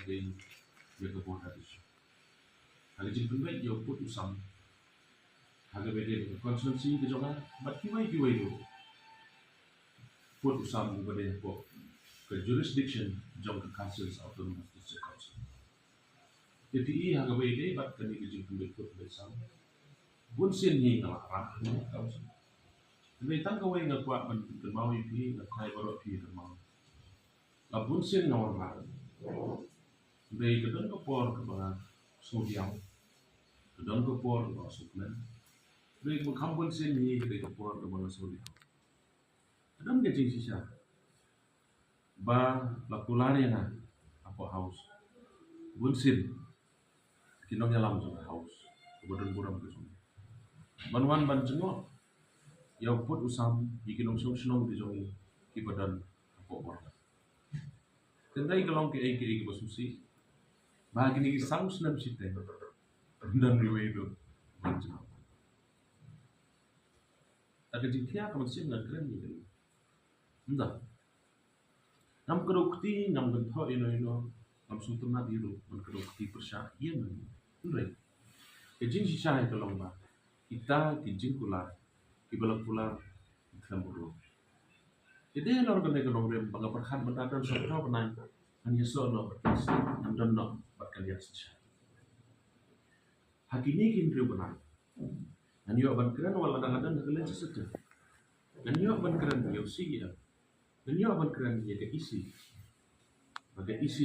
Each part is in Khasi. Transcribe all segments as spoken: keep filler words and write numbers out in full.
Dei ïa ka board addition. Ha ka jingpynbeit ïa u pud u sam ha kaba ïadei bad ka constituency ka jong nga bad kiwei kiwei ruh. Pud u sam uba dei hapoh ka jurisdiction jong ka Khasi Hills Autonomous District Council. Te phi i ha kaba ïadei bad kane ka jingpynbeit pud pynbeit sam, bun sien hi nga la rah ha kane ka council. Hynrei tang kawei nga kwah ban pynkynmaw ïa phi, nga tharai baroh phi kynmaw. La bun sien nga wanrah. Hynrei ka don ka por kaba nga sngewdiaw, ka don ka por kaba nga sngewkmen. Hynrei kaba kham bun sien hi ka dei ka por kaba nga sngewdiaw. Ka don ka jingshisha ba la kular ïa nga hapoh House. Bun sien ki nongïalam jong ka House, kaba don burom ka jong ngi, ban wan ban jngoh ïa u pud u sam ïa ki nongshong shnong ki jong ngi kiba don hapoh border. Tang dei ka long kaei kaei kaba sngewsih ba kine ki saw snem shiteng don iwei ruh ban jngoh. Ta ka jingthiah ka mynsiem nga kren ïa kane. Ynda ngam kdew kti, ngam kynthoh ïano ïano, ngam sngewtynnat ïa ruh ban kdew kti pyrshah ïa ngi. Hynrei ka jingshisha ïa ka long ba kita ki jingkular kiba la kular ki khlem urlong. Te dei halor kane ka nongrim ba nga pyrkhat mynta don sa phew bnai ngan ïasoh noh, ngan don noh bad ka liang synshar. Ha kine ki hynriew bnai ngan ïoh ban kren wat la dang don ha ka legislature. Ngan ïoh ban kren ïa u C E M. Ngan ïoh ban kren ïa ka E C. Ba ka E C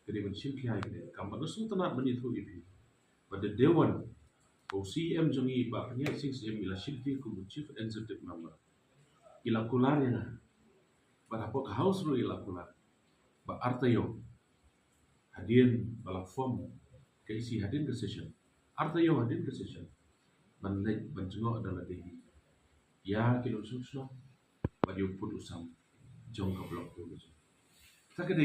ka dei ban shim khia ïa kane ka kam. Bad nga sngewtynnat ban ïathuh ïa phi ba da dei wan ba u C E M jong ngi, Bah Pynïaid Sing Syiem, i la shim khia kum u Chief Executive Member, i la kular ïa nga. Bad hapoh ka House ruh i la kular ba ar taïew hadien ba la form ka E C, hadien ka session, ar taïew hadien ka session, ban leit ban jngoh da lade hi ïa ki nongshong shnong bad ïa u pud u sam jong ka block tu ka jong. Ta ka dei